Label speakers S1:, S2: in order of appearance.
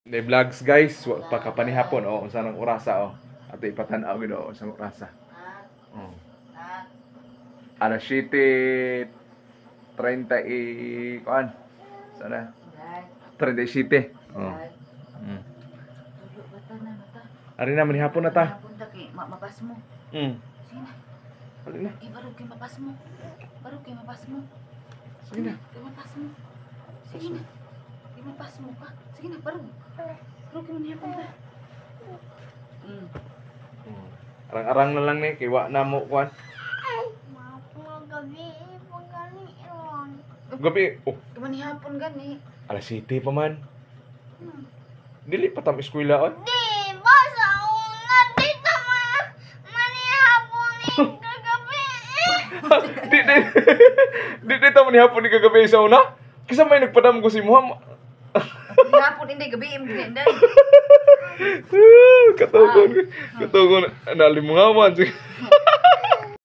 S1: Ni vlogs, guys, wa pa kapanihapon oh, unsa nang orasa oh. Ato ipatan-aw gid oh, unsa orasa. Oh. Alas 7:30 i kuan. Sana 37. Oh. Ari na, manihapon na ta.
S2: Punta kay mapas mo. Sige na.
S1: Ali na.
S2: Kay barog kay mapas mo. Barog kay mapas mo.
S1: Sige na.
S2: Kay mapas mo. Sige na. Kay mapas mo ka. Sige na, barog. Barog kay manihapon ta.
S1: Arang-arang na lang ni kay wa na mo kuan.
S3: Gabi, pagkaliron.
S1: Gabi oh,
S2: Kay manihapon gani.
S1: Alas 7 pa man. Dili pa tam eskwela on.
S3: Di ba sa una, dito ma, manihapon eh, kagabi eh.
S1: Di di ta manihapon ni kagabi sa una. Kisa may nagpadam ko si Muhammad.
S2: Manihapon hindi gabi im gani day.
S1: Katugon, katugon, nalimungawan.